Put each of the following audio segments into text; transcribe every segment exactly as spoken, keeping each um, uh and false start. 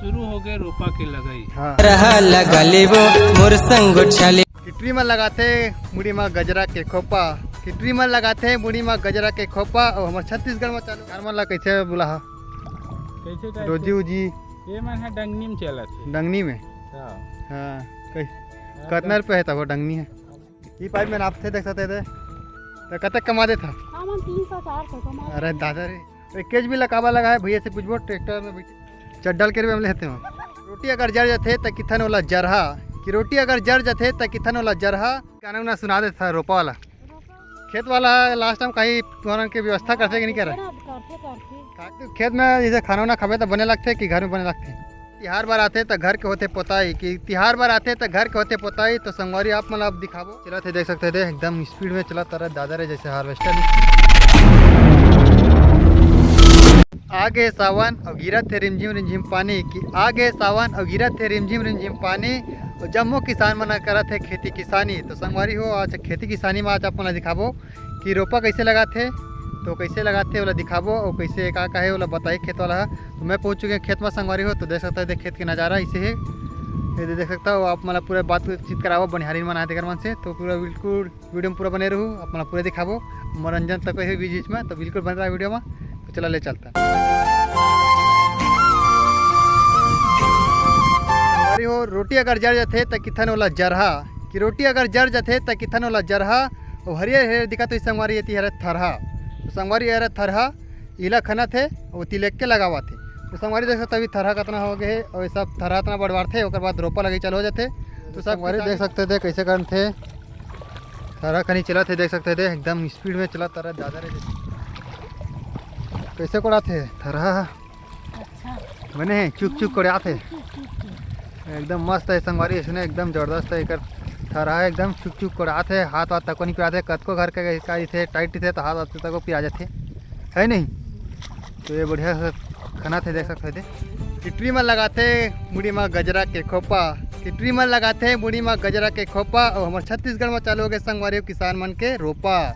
शुरू हो गए रोपा के लगई। हाँ। रहा लगा लेबो मोर संग गोठिया ले। किटरी मन लगाथे मुड़ी म गजरा के खोपा, किटरी मन लगाथे मुड़ी म गजरा के खोपा। अउ हमर छत्तीसगढ़ म चालू, यार मन ला कइसे बुलाहा? कइसे type रोजी के? उजी? ये मन ह डंगनी में चलत हे। डंगनी में? हाँ। हाँ, कई-, हाँ, कतना डंग- रुपया हे तब वो डंगनी हे? ई पाइप में नापथे, देख सकते थे। तो कतक कमा देथा? हमन तीन सौ चार सौ कमा। अरे दादा रे, एक केज भी लगावा लगा है भैया से पूछबो, ट्रैक्टर में बैठ चड्डल के भी हम लेते हो। रोटी अगर जर जाथे त किथन ओला जरहा, कि रोटी अगर जर जाथे त किथन ओला जरहा। गाना उना सुना देथा रोपा वाला। खेत वाला लास्ट टाइम कहीं तुहरन के व्यवस्था करथे कि नहीं करे? करथे, करथे। का तू खेत में जैसे खाना उना खाबे त बने लगथे कि घर में बने लगथे? तिहार बर आथे त घर के होथे पोताई, कि तिहार बर आथे त घर के होथे पोताई। तो संगवारी आप मन ला अब दिखाबो, चलत हे, देख सकते थे एकदम स्पीड में चलत रहा दादा रे, जैसे हार्वेस्टर। आ गे सावन अउ गिरत हे रिमझिम रिमझिम पानी, कि आ गे सावन अउ गिरत हे रिमझिम रिमझिम पानी। अउ जम्मो किसान मन ह करत हे खेती किसानी। तो संगवारी हो, आज खेती किसानी में आज आप मन ला दिखाबो कि रोपा कइसे लगाथे, तो कइसे लगाथे ओला दिखाबो, अउ कइसे का का हे ओला बताही खेत वाला ह। तो मैं पहुंच चुके हैं खेत में संगवारी हो, तो देख सकता है, देख खेत के नज़ारा इसे हे। ये दे-, देख सकता हो आप, मतलब पूरा बातचीत कराबो बनिहारिन मन आए तेकर मन से, तो पूरा बिल्कुल वीडियो में पूरा बने रहू, आप मन पूरा दिखाबो, मनोरंजन तक हे बीच बीच में, तो बिल्कुल बने रहा वीडियो में। तो चला ले चलता। अरे हो, रोटी अगर जर जाथे त किथन ओला जरहा, कि रोटी अगर जर जाथे त किथन ओला जरहा। अउ हरियर हरियर दिखत होही संगवारी, एती हरे थरहा। तो संगवारी हरे थरहा, इला खनत हे, ओती लेग के लगावत हे। तो संगवारी देख सकते अभी थरहा कतना हो गए हे, अउ ये सब थरहा इतना बढ़वारथे, ओकर बाद रोपा लगे चालू हो जाथे। तो संगवारी देख सकते थे कैसे करथे, थरहा खनी चलत हे, देख सकते थे एकदम स्पीड में चलत रहा दादा रे। कैसे कोड़ाथे थरहा? अच्छा। बने हे, चुक चुक कोड़ात हे। चुक चुक चुक। एकदम मस्त हे संगवारी, इसने एकदम जबरदस्त हे एकर थरहा, एकदम चुक चुक कोड़ात हे, हाथ वाथ तको नहीं पिरात हे। कतको घर के का रहिथे, टाइट रहिथे तो हाथ वाथ तको पिरा जाथे, है नहीं? तो ये बढ़िया से खनत हे, देख सकते हो दे। किटरी मन लगाथे मुड़ी म गजरा के खोपा, किटरी मन लगाथे मुड़ी म गजरा के खोपा। अउ हमर छत्तीसगढ़ म चालू हो गए संगवारी हो किसान मन के रोपा।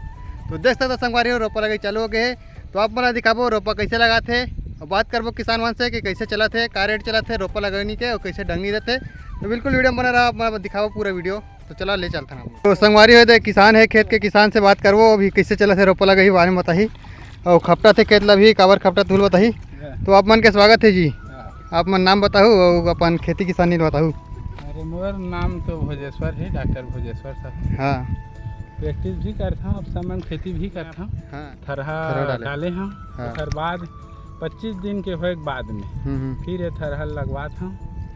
तो देख सकते हो संगवारी हो, रोपा लगे चालू हो गए हे। तो आप मन ला दिखाबो रोपा कैसे लगाथे, अउ बात करबो किसान मन से कि कैसे चलत हे, का रेट चलत हे रोपा लगनी के, अउ कैसे डंगनी देथे। तो बिल्कुल वीडियो में बने रहा, आप मन ला दिखाबो पूरा वीडियो। तो चला ले चलथन हम। तो संगवारी हो दे, किसान हे, खेत के किसान से बात करबो, अभी कैसे चलत हे रोपा लगई बारे में बताही। अउ खपटा थे खेत ला भी, काबर खपटा तुल बताही। हाँ। तो आप मन के स्वागत हे जी। हाँ। आप मन नाम बताहू अउ अपन खेती किसानी ल बताहू। अरे मोर नाम तो भोजेश्वर हे, डॉक्टर भोजेश्वर साहू। हाँ। प्रैक्टिस भी करथंव, अब समय में खेती भी करथंव। हाँ। थरहा थरहा डाले। डाले हंव। हाँ। ओकर बाद पच्चीस दिन के होए के बाद में हम्म, हम्म। फिर ये थरहा लगवात हंव।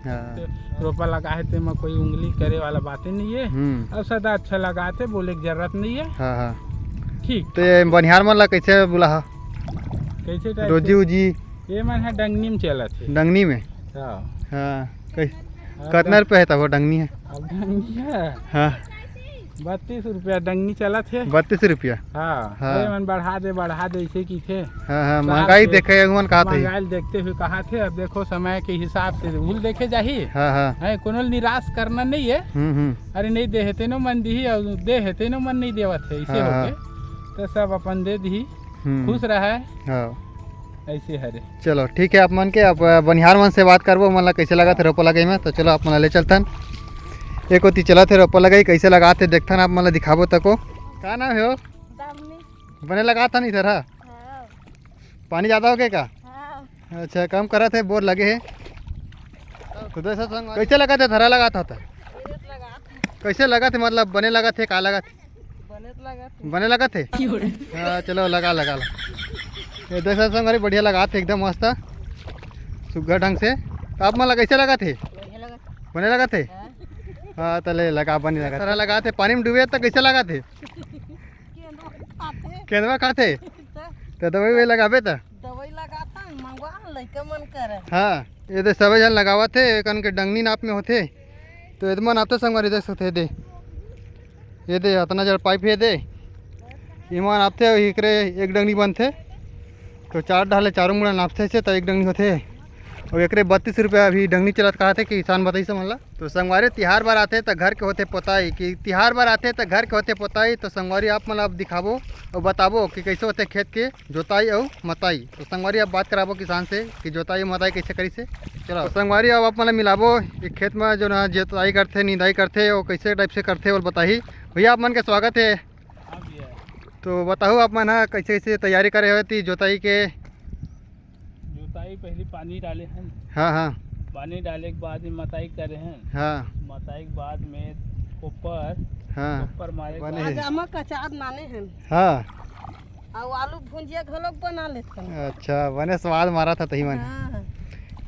हाँ। तो रोपा लगा हे, तेमा कोई उंगली करे वाला बातें नहीं है। हम्म। अब सदा अच्छा लगाथे, बोले के जरूरत नहीं है। हाँ, हाँ। ठीक। तो ये बनिहार मन ला कैसे बुलाहा? कैसे type रोजी से? उजी? ये मन ह डंगनी में चलत हे। डंगनी में? हाँ। हाँ। कै-, हाँ, कतना डंग- रुपया हे तब वो डंगनी हे? अब डंगनी हे? हाँ। बत्तीस रुपया डंगनी चलत हे। बत्तीस रुपया? हाँ। हाँ। अरे मन बढ़ा दे, बढ़ा दे, इसे की थे। हाँ, हाँ, कहा महंगाई थे, देखे, एगो मन कहा थे। महंगाई देखते हुए कहा थे, अब देखो समय के हिसाब से भूल देखे जाही। हाँ, हाँ। है, कोनो ल निराश करना नहीं है। हम्म, हम्म। अरे नहीं दे हे तेनो मन दिही, और दे हे तेनो मन नहीं देवत है, इसे हाँ, हो हाँ। गए। तो सब अपन दे दिही, हम्म। खुश रहे। हाँ। ऐसे हरे। चलो ठीक है, आप मन के, आप, अ, बनिहार मन से बात करबो, मन ला कैसे लगा थे रोपा लगई में। तो चलो आप मन ला ले चलथन, एक ओती चला थे रोपा लगई, कैसे लगा थे देखथन, आप मन ला दिखाबो तको। का नाम हे हो? दामिनी। बने लगा था नहीं सर, हाँ? हाँ। पानी ज्यादा हो गए का? हाँ। अच्छा, कम करा थे, बोर लगे हे। तो दोस्तों संग कैसे लगा थे, थरा लगा था, था? मेहनत लगा था। कैसे लगा थे, मतलब बने लगा थे, का लगा थे? बने तो लगा थे। बने लगा थे? हाँ, चलो लगा, लगा ला। ये देख सकते संगवारी, बढ़िया लगा थे एकदम मस्त, सुग्घर ढंग से। तो आप मन ला कैसे लगा थे? बढ़िया लगा था। बने लगा थे? हाँ। हाँ, तो ले लगा, बने लगा। सारा लगा थे, पानी में डूबे तो कैसे लगा थे? केंदवा खाथे। केंदवा खाथे? तो तो दवाई वही लगाबे तो? दवाई लगाता, मंगवा लइका मन करे। हाँ, ये तो सबे झन लगावत हे, एकन के डंगनी नाप में होथे। तो एदमा नापथे संगवारी, देख सकते हे दे। ये दे, अतना जड़ पाइप हे दे। इमा नापथे, एकरे एक डंगनी बनथे। तो चार डाले, चारों मुड़ा नापथे से, तो एक डंगनी होथे। अउ एकरे बत्तीस रुपया अभी डंगनी चलत कहाथे कि किसान बताइस हमन ला। तो संगवारी, तिहार बर आथे त घर के होथे पोताई, कि तिहार बर आथे त घर के होथे पोताई। तो संगवारी, आप मन ला अब दिखाबो अउ बताबो कि कइसे होथे खेत के जोताई अउ मताई। तो संगवारी, अब बात कराबो किसान से कि जोताई मताई कइसे करिस हे। चलो संगवारी, अब आप मन ला मिलाबो ये खेत में जो ना जोताई करथे, निंदाई करथे, वो कइसे टाइप से करथे, वो बताही। भैया, आप मन के स्वागत हे। हाँ भैया। तो बताहू, आप मन ह कइसे कइसे तैयारी करे हवे ती जोताई के? जोताई पहली पानी डाले हन। हाँ, हाँ। पानी डाले के बाद में मताई करे हन। हाँ। मताई के बाद में कोपर, हाँ। कोपर मारे के बने बाद हे। आज अमा कचार नाने हन। हाँ। अउ आलू भुंजिया घलोक बना लेथन। अच्छा, बने स्वाद मारत हे तही मन। हाँ।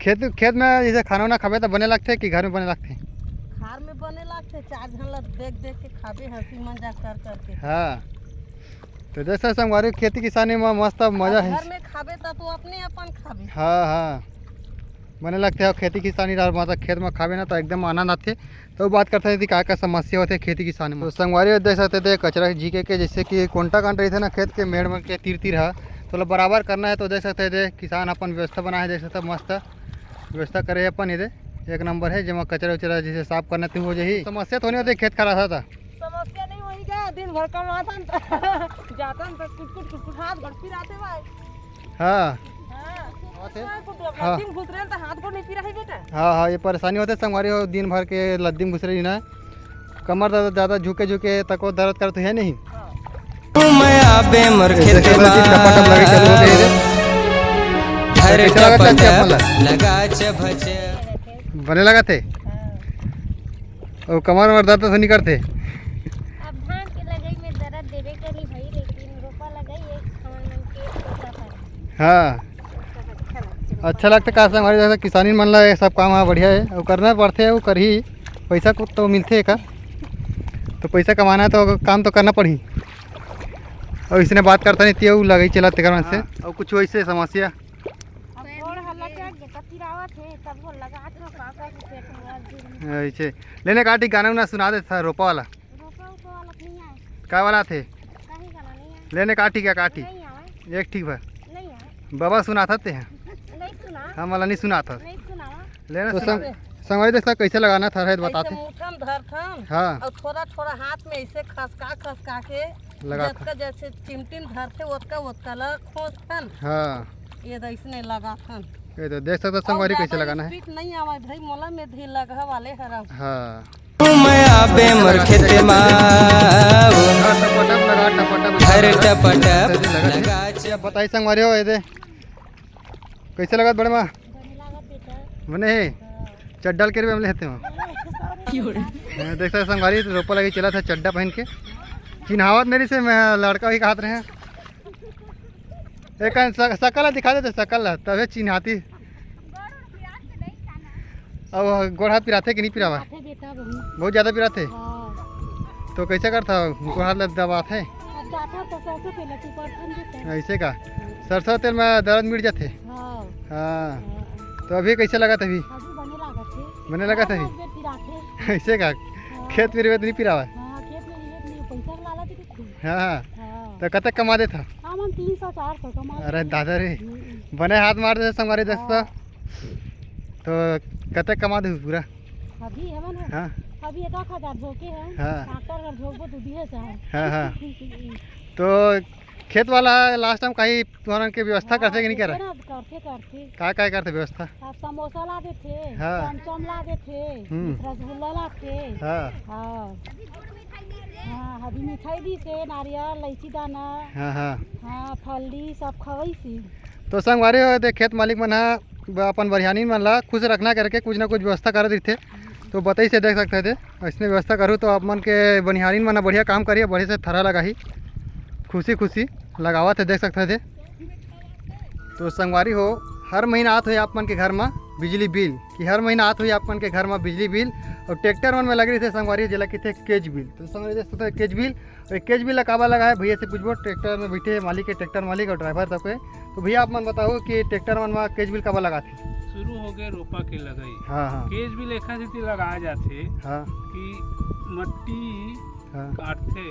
खेत, खेत में जैसे खाना वाना खाबे त बने लगथे कि घर में बने लगथे? घर में बने लगथे, चार झन ला देख देख के खाबे, हंसी मजाक कर करके। हाँ। तो जैसे संगवारी, खेती किसानी में मस्त मजा अब हे। घर में खाबे त तो अपने अपन खाबे। हाँ, हाँ। बने लगथे, अउ खेती किसानी ला, मतलब, खेत में खाबे ना, तो एकदम आनंद आथे। तो बात करते हैं कि का का समस्या होथे खेती किसानी में। तो संगवारी, देख सकते थे कचरा झीके के, जैसे कि कोंटा कांटा रहिथे ना खेत के मेड़ में के तीर तीर हा, तो ओला बराबर करना हे। तो देख सकते थे किसान अपन व्यवस्था बनाए हे, देख सकते मस्त व्यवस्था करे हे अपन, एदे एक नंबर हे, जेमा कचरा उचरा जैसे साफ करना तो हो जाही। समस्या तो नहीं होती खेत खड़ा था, था। समस्या नहीं होही गा, दिन भर कमाथन त जाथन त कुट कुट कुट कुट हाथ गोड़ पिराथे भाई। हाँ। हाँ। बात है। कुट कुट हाँ। लद्दी में घुस रहे त हाथ गोड़ नहीं पिराही बेटा। हाँ, हाँ, ये परेशानी होथे संगवारी हो, दिन भर के लद्दी में घुस रही ना, कमर दर्द ज्यादा झुके झुके तको दर्द करत हे नहीं। हाँ। मैं आबे मोर ये खेत देखो जी, टपा टप लगे चालू हो गई रे। हर कैसे लगा टपा चाची आप टप वाला? लगा छे भचे। बने लगा थे? हाँ। अउ कमर में दर्द तो नहीं करते? अब धान के लगई में दर्द देबे करही भाई, लेकिन रोपा लगई एक हमन मन के सोचा था। हाँ। अच्छा लगथे का संगवारी, जैसे किसानी मन ला ये सब काम ह बढ़िया हे, अउ करना पड़थे, अउ करही, पैसा को तो मिलथे का, तो पैसा कमाना हे तो काम तो करना पड़ही। अउ इसने बात करता नहीं, तेऊ लगई चला तेकर मन से। हाँ। अउ कुछ वैसे समस्या? अब गोड़ ह लटक गे, त पिरावत हे, तब हो लगा के पापा के पेट में दर्द। ऐसे लेने का ठीक गाना उना सुना दे था, रोपा वाला। रोपा उपा वाला नहीं आए। का वाला थे? कहीं गाना नहीं आए। लेने का ठीक है, का ठीक? नहीं आए। एक ठीक बा। नहीं आए। बाबा सुना था ते हैं। नहीं सुना। हम वाला नहीं सुना था। नहीं सुना। लेने तो सुना संग-, दे। संगवारी दोस्त, कैसे लगाना था, है तो बता ऐसे थे। मुट्ठा में धरथन। हाँ। और थोड़ा थोड़ा हाथ में ऐसे खसका खसका के लगाथन। जतका जैसे चिमटी में धरथे, ओतका ओतका ला खोसथन। हाँ। ये तो इसने लगाथन। ये तो देख सकते हो संगवारी, और कैसे ज्यादा लगाना है। Speed नहीं आवे भाई, मोला में धी लगह वाले हरम। हाँ। मैं आबे मोर खेते मा। टपटप लगा, टपटप लगा। हर टपटप लगा। लगा। अब बताई संगवारी हो, ये दे। कैसे लगत बड़े माँ? बने लागत बेटा। बने हे? हाँ। चड्डा ल के रुपया में लेते हो? हाँ, देख सकते संगवारी, रोपा लगी चला था चड्डा पहन के। चिन्हावत नहीं से मैं लड़का ही कहत रहे। एक स-, सकल ला दिखा देते, सकल ला, तबे चिन्हाती। अब गोड़ हाथ पिराथे कि नहीं पिरावा? पिराथे बेटा बहुत। बहुत ज्यादा पिराथे? हाँ। तो कैसे करथा? गोड़ हाथ ला दबाथे? अब जाथा तो सरसों तेल ला तू करथन देते। ऐसे का? सरसों तेल में दर्द मिट जाथे? हाँ। हाँ। हाँ। तो अभी कैसे लगत हे अभी? अभी बने लागत हे। बने लगत हे? हाँ, अभी पिराथे। ऐसे का? हाँ। खेत में रेवत नहीं पिरावा? हाँ, खेत में रेवत नहीं, पैसा के लालच हे। हाँ, हाँ। हाँ। तो कतक कमा देथा? हमन तीन सौ चार सौ कमा लेथन। अरे दादा रे, हम्म। बने हाथ मार देथे संगवारी दोस्त। हाँ। तो कतक कमा देहू पूरा? अभी हमन ह? हाँ। अभी एक आध हजार झोंके हन। हाँ। ट्रैक्टर अगर झोंकबो तो दिहे चाहे। हाँ, हाँ। तो खेत वाला last time कहीं तुहरन के व्यवस्था हाँ, करथे कि नहीं करा? करथे ना, करथे, करथे। का, का करथे व्यवस्था? अब समोसा ला देथे, हाँ। चमचम ला देथे, हम्म। रसगुल्ला लाथे। हाँ। हाँ। हाँ, अभी मिठाई दिसे, नारियल, लैची दाना। हाँ, हाँ। हाँ, फल्ली सब खवैसी। तो संगवारी हो, दे खेत मालिक मन ह ब-, अपन बनिहारिन मन ला खुश रखना करके कुछ ना कुछ व्यवस्था कर देथे। तो बताइस हे, देख सकते थे, ऐसने व्यवस्था करू तो आप मन के बनिहारिन मन ह बढ़िया काम करिए, बढ़िया से थरा लगाही, खुशी खुशी लगावत हे, देख सकते थे। तो संगवारी हो, हर महीना आत होही आप मन के घर म बिजली बिल, कि हर महीना आत होही आप मन के घर म बिजली बिल, और ट्रैक्टर मन में लगे रहिथे संगवारी, जेला कहिथे केज बिल। तो संगवारी दोस्तों, केज बिल, और केज बिल ला काबर लगा हे, भैया से पूछबो, ट्रैक्टर में बैठे हे मालिक हे, ट्रैक्टर मालिक और ड्राइवर तक के। तो भैया, आप मन बताओ कि ट्रैक्टर मन में केज बिल काबर लगाथे? शुरू हो गए रोपा के लगई। हाँ, हाँ। केज बिल एखर सेती लगाए जाथे हाँ। कि मट्टी हाँ। काटथे,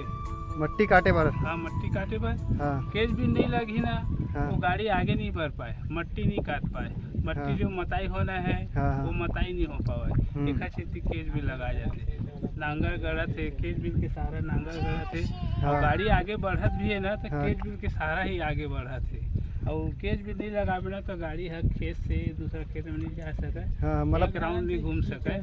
मट्टी काटे बर। हाँ, मट्टी काटे बर। हाँ। केज भी नहीं लगही ना, हाँ। वो गाड़ी आगे नहीं बढ़ पाए, मट्टी नहीं काट पाए, मट्टी हाँ। जो मताई होना है, हाँ, हाँ। वो मताई नहीं हो पावे। हम्म। एखर सेती केज भी लगा जाथे। नांगर गड़त हे, केज बिल के सहारा नांगर गड़त हे। हाँ। और गाड़ी आगे बढ़त भी है ना, तो हाँ। केज बिल के सहारा ही आगे बढ़त हे। और केज बिल नहीं लगाबे ना, तो गाड़ी हर खेत से दूसरा खेत में नहीं जा सके। हाँ, मतलब एक राउंड नहीं घूम सके।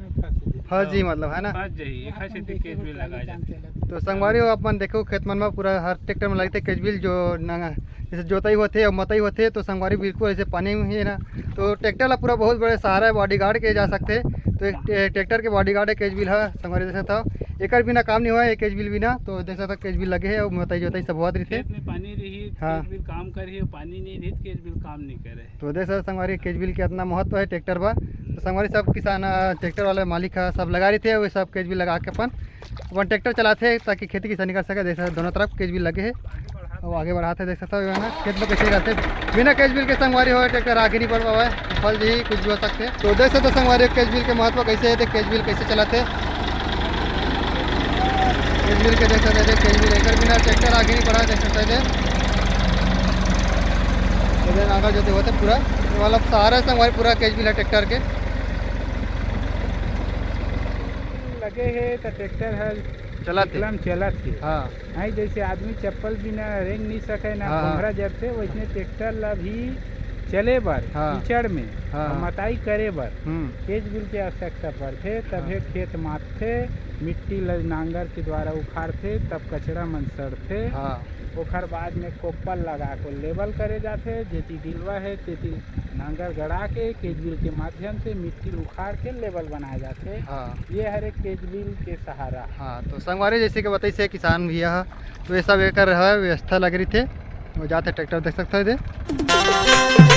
फंस जी, मतलब, है ना? फंस जाही, एखर सेती केज बिल लगा जाथे। तो संगवारी हो, अपन देखो, खेत मन में पूरा हर ट्रैक्टर में लगथे केज बिल, जो नंगा जैसे जोताई होथे और मताई होथे, तो संगवारी बिल्कुल ऐसे पानी में ही है ना, तो ट्रैक्टर ला पूरा बहुत बड़े सहारा है, बॉडीगार्ड के जा सकथे। तो एक ट्रैक्टर के बॉडीगार्ड है केज बिल हा, संगवारी देख सकत हो, एकर बिना काम नहीं होय, केज बिल बिना। तो देख सकत हो, केज बिल लगे है और मताई जोताई सब होत रहिथे। खेत में पानी रही, हाँ। केज बिल काम करही, पानी नहीं रही, केज बिल काम नहीं करे। तो देख सकत हो संगवारी, केज बिल के इतना महत्व है ट्रैक्टर बर। तो संगवारी, सब किसान, अ, ट्रैक्टर वाले मालिक ह, सब लगा रहिथे, वो सब केज बिल लगा के अपन अपन ट्रैक्टर चलाथे, ताकि खेती किसानी कर सके। देख सकत हो, दोनों तरफ केज बिल लगे है, और आगे बढ़ाथे। देख सकत हो, ये ना खेत में कैसे जाथे, बिना केज बिल के संगवारी हो ट्रैक्टर आगे नहीं बढ़ पावे, फंस जी, कुछ भी हो सकथे। तो देख सकत हो संगवारी, केज बिल के महत्व कैसे है, तो केज बिल कैसे चलाथे, केज बिल के देख सकत हो, केज बिल एकर बिना ट्रैक्टर आगे नहीं बढ़ा, देख सकत हो। तो देन आगे जो होथे पूरा, मतलब, सहारा संगवारी पूरा केज बिल है ट्रैक्टर के। लगे हे त ट्रैक्टर ह चलत हे। एकदम चलत हे। हाँ। नहीं, जैसे आदमी चप्पल बिना रेंग नहीं सके ना, हाँ, हाँ। कोंघरा जरथे, वैसने ट्रैक्टर ला भी चले बर, हाँ। कीचड़ में, हाँ, और हाँ। मताई करे बर हम्म। केज बिल के आवश्यकता पड़थे, तभे हाँ। खेत मातथे, मिट्टी ल नांगर के द्वारा उखाड़थे, तब कचरा मन सड़थे। हाँ। ओखर बाद में कोप्पर लगा के लेवल करे जाथे, जेती डिलवा हे, तेती नांगर गड़ा के केज बिल के माध्यम से मिट्टी उखाड़ के लेवल बनाए जाथे। हाँ। ये हरे केज बिल के सहारा। हाँ, तो संगवारी, जैसे कि बताइसे किसान भैया ह, तो ये सब एकर ह व्यवस्था लगे रहिथे। वो जाथे ट्रैक्टर, देख सकत हो एदे।